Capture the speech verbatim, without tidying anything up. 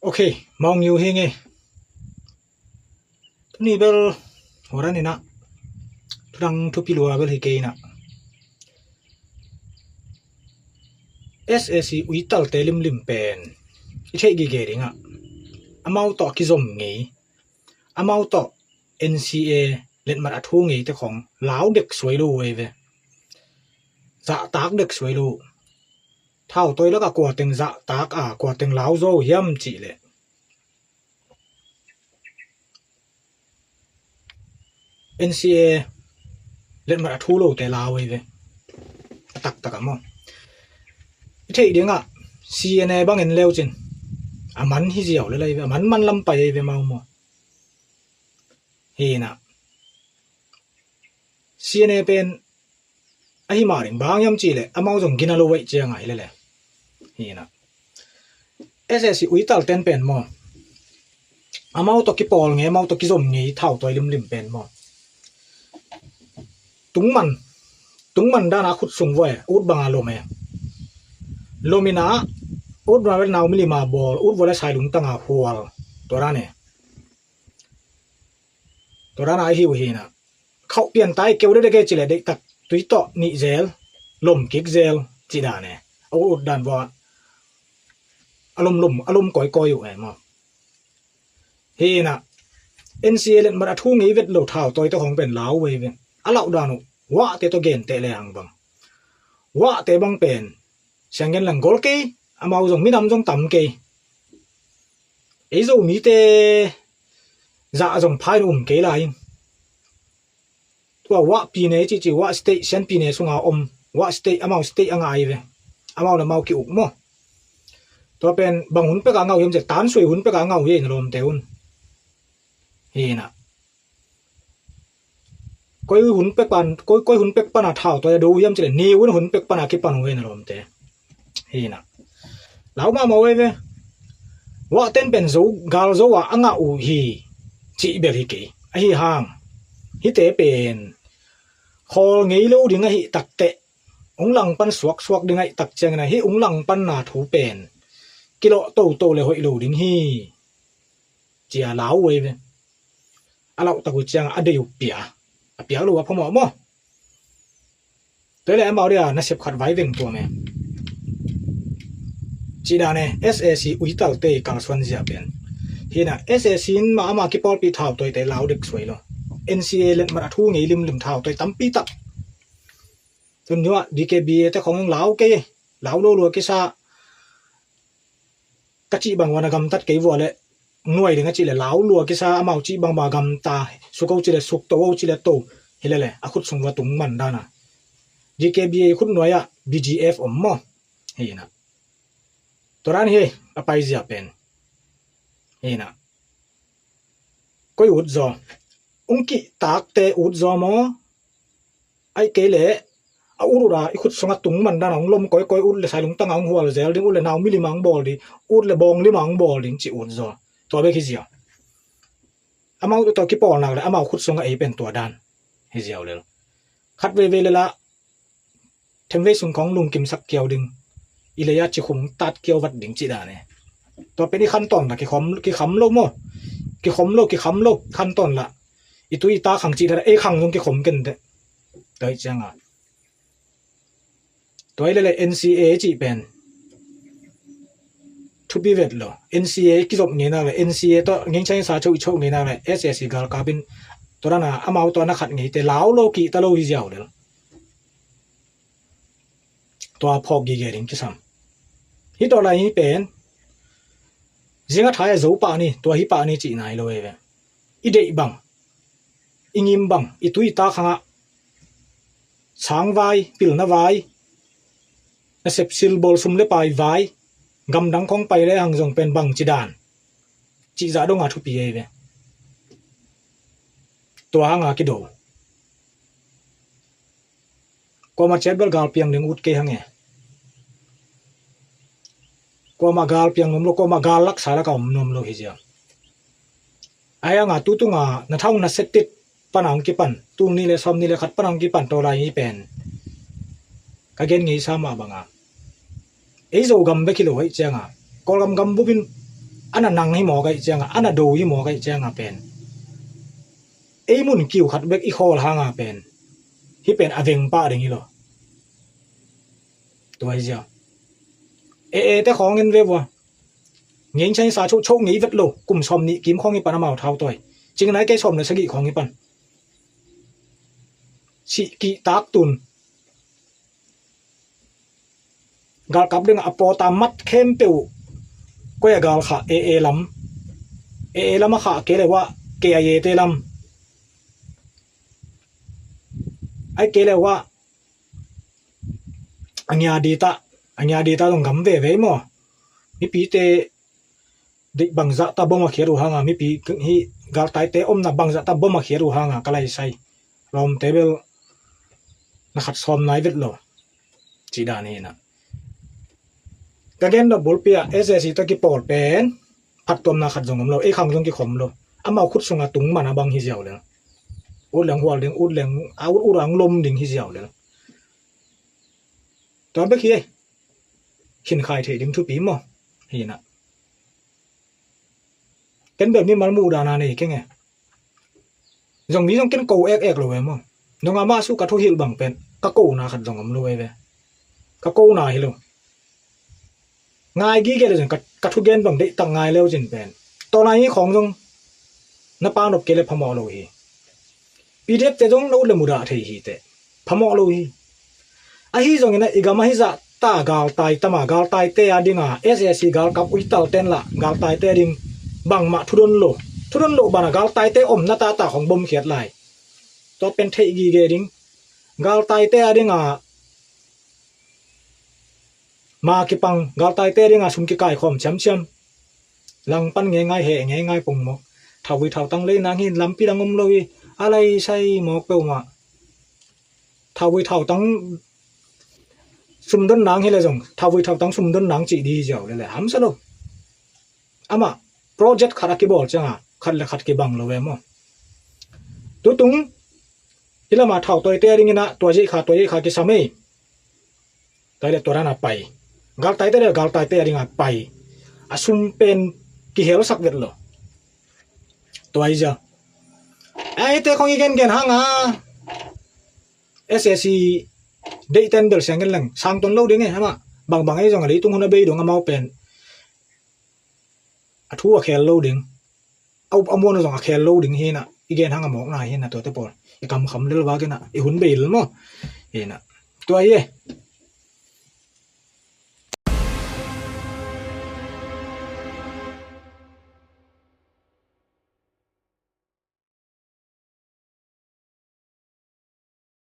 Ok, Maung Yu hi ngei. Tuni bel horan inah, thudang thupi lua bel hi kei inah, SAC uitalte limlim pen i theih gige dingah, amau tawh kizom ngei, amau tawh NCA letmat a thu ngeite khong lau dek suai lo uh ei ve. Zahtak dek suai lo uh. Thautawi lakah kuateng zahtak a, kuateng lau zaw uh hiam cih leh, NCA letmat a thu lote lau ei ve. A taktak ah maw, i theih dingah CNA bang en leucin a man hi ziau lel ei ve, a man man lam pai ei ve mau maw. Hi inah, CNA pen ahi mah ding, bang hiam cih leh amau zong gina lo uh ei ciangah hi lele. Hi inah, SAC uitalte pen maw, amau tawh kipawl ngei, amau tawh kizom ngei thautawi limlim pen maw, tungman, tungman dana khut sung vua ut banga lom e. Lom inah ut banga nau milima bawl, ut vua le sailung tanga hual. Tua dan e. Tua dana ahi uh hi inah, khauh pian tai keu dede kei cih leh deihtak tui tawh nih zel, lom kik zel cih dan e. A ut dan vua a lom lom, a lom kawikawi uh e maw. Hi inah, NCA letmat a thu ngei vet lo thautawite khong pen lau uh ei ve. A lauh dan uh, wahte tawh genteh le hang bang, wahte bang pen sianggen lang gol kei, amau zong minam zong tam kei. Ei Zomite zah zong phain um kei lai in, tua wah pine cihcih, wah state, sian pine sunga om, wah state, amau state a ngah ei ve. Amau le amau ki-uk maw. Tua pen bang hun peka ngah uh hiam cih leh, tansuai hun peka ngah uh hi ei na lawmte un. Hi inah, koi hun pek pan, koi, koi hun pek pana thautawi a do uh hiam cih leh, ni un hun pek pana kipan uh hi ei na lawmte. Hi inah, lau mahmah uh ei ve. Wahten pen zo, gal zo a a ngah uh hi cih bel hi kei. Ahi hang, hihte pen khawl ngei lo ding ahih takteh, ung langpan suaksuak ding ahih tak ciangin ah, hih ung langpanna thu pen kilawh toto le hoih lo ding hi, ci-a lau uh ei ve. A lauh tak uh ciangah a deih uh pia, a piak lo uh a phamawh maw. Tua le amau dia nasep khat vai veng tuam e. Cih dan e, SAC uitalte kalsuan zia pen. Hi inah, SAC in mah ama kipawlpih thautawite lau dek suai lo. NCA letmat a thu ngei limlim thautawi tampi tak. Tun nuah DKBA te khong lau kei, lau lo lua kisa. Ka cih bang ua na gamtat kei vua le, nuai ding a cih le lau lua kisa, amau cih bang bang gamta, suk o cih le suk, to o cih le to. Hi lele, a khut sung vua tung man dana. DKBA khut nuai ah BGF om maw. Hi inah, tua dan hi a paizia pen. Hi inah, koi ut zaw, ung kihtakte ut zaw maw. Ahih kei leh a ut uta i khut sungah tung man dana ung lom kawikawi, ut le sailung tanga ung hual zel ding, ut le nau milim a ung bawl ding, ut le bawng lim a ung bawl ding cih ut zaw. Tua bek hi ziau. Amau tawh kipawl nak le amau khut sungah ei pen tua dan hi ziau lel. Khat veivei lelah themvei sung khong lungkimsak kiau ding, i lei a cikhum tat kiau vat ding cih dan e. Tua pen i khantawn la kikham, kikham lo maw. Kikham lo, kikham lo, khantawn la. I tui i ta khang cih dan ei khang zong kikham kenteh. Tua hi cianga, tua hi lele NCA cih pen thupi vet lo. NCA kizop ngei nak le, NCA tawh ngengchang sa cho i cho ngei nak le, SAC galkap in tua dana amau tawh na khat ngeite lau lo kihta lo hi ziau lel. Tua phawk gige ding kisam. Hih tawh lai hi pen, zing a thai a zo pah ni, tua hi pah ni cih nai lo e ve. I deih bang, i ngim bang, i tui i ta khangah sang vai, pilna vai, nasep silbawl sum le pai vai, gamdang khong pai le hang zong pen bang ci dan, cih zah donga thupi ei ve. Tua hanga kido. Kuama ciat bel gal piang ding ut kei hang e. Kuama gal piang nuam lo, kuama gal laksa laka om nuam lo hi zia. Ahi hanga tutunga na thau na setit pana hong kipan, tul nih le sawm nih le khat pana hong kipan tawlai hi pen, ka gen ngeisa mah banga, ei Zogam bek hi lo aih cianga, Kawlgam gam bupin Ana nang hi mawk ahih cianga, ana do hi mawk ahih cianga pen, ei mun kiu khat bek i khawl hanga pen, hih pen a veng pah ding hi lo. Tua hi zia. E e te khawng en ve vua. Ngei chain sa choh choh ngei vet lo. Kum sawm nih kim khawng hi pan amau thau tawi. Cing nai kei sawm le sagih khawng hi pan. Sih kih tak tun. Galkap ding a pawta mat khempeuh. Koi a gal khah e e lam. E e lam a khah kei le uah K I A te lam. Ai kei le uah a ngia dita, a ngia dita zong gam veve maw? Mipite deih bangzah ta bom a khiat uh hanga, mipi hi galtaite omna bangzah ta bom a khiat uh hanga ka lai sai. Lawmte bel na khat sawm nai vet lo. Ci dan hi na. Ka gen dop bulpi ah S A C tawh kipawl pen phattuamna khat zong om lo, ei khang zong kikhom lo. Amau khut sunga tung man a bang hi ziau lel. Ut leng hual ding, ut leng a ut ut ang lom ding hi ziau lel. Tua bek hi ei. Khin khai thei ding thupi maw? Hi na. Ken bel mimal muh dana nei keng e. Zong mi zong ken ko ek ek lo e maw? Nonga mah su ka thuhilh bang pen ka kona khat zong om lo e ve. Ka kona hi lo. Ngai gige le zong ka, ka thugen bang deihtak ngai leu zin pen. Tawna hi khawng zong na panop kei le phamawh lo hi. P D F te zong na ut le mudah thei hi teh. Phamawh lo hi. Ahi zongin a i gam ahi zah ta galtai tama galtaite a dinga S A C galkap uital ten lah galtaite a ding bangmah thudon lo. Thudon lo bana galtaite omna tata khong bomkhiat lai. Tua pen theih gige ding. Galtaite a dinga ma kipang galtaite a dinga sum kikai khawm ciamciam. Langpan ngeingai he ngeingai pong mawk. Thauvui thautang lei nang hin lampi dang om lo hi. A lai sai mawk peuhmah. Thauvui thautang sumdon nang hi le zong thauvui thautang sumdon nang cih di hi ziau le le hamsa lo. Amah project khat a kibawl cianga khat le khat kibang lo ve maw? Tutung hi lama thautawite a dingina tua zeikha tua zeikha kisam ei. Tua hi le tua dana pai. Galtaite le galtaite a dinga pai. A sum pen kihelsak vet lo. Tua hi zia. Aite khong i gengen hanga S A C deihten bel siang gen leng sangton lo ding e hama. Bangbang ei zong a leitung hun a bei dong amau pen a thu a khel lo ding. A up a muan zong a khel lo ding hi na. I gen hang a mawkna hi na tuate pawl. I kamkham lel vak hi na. I hun bei lel maw? Hi na. Tua hi e.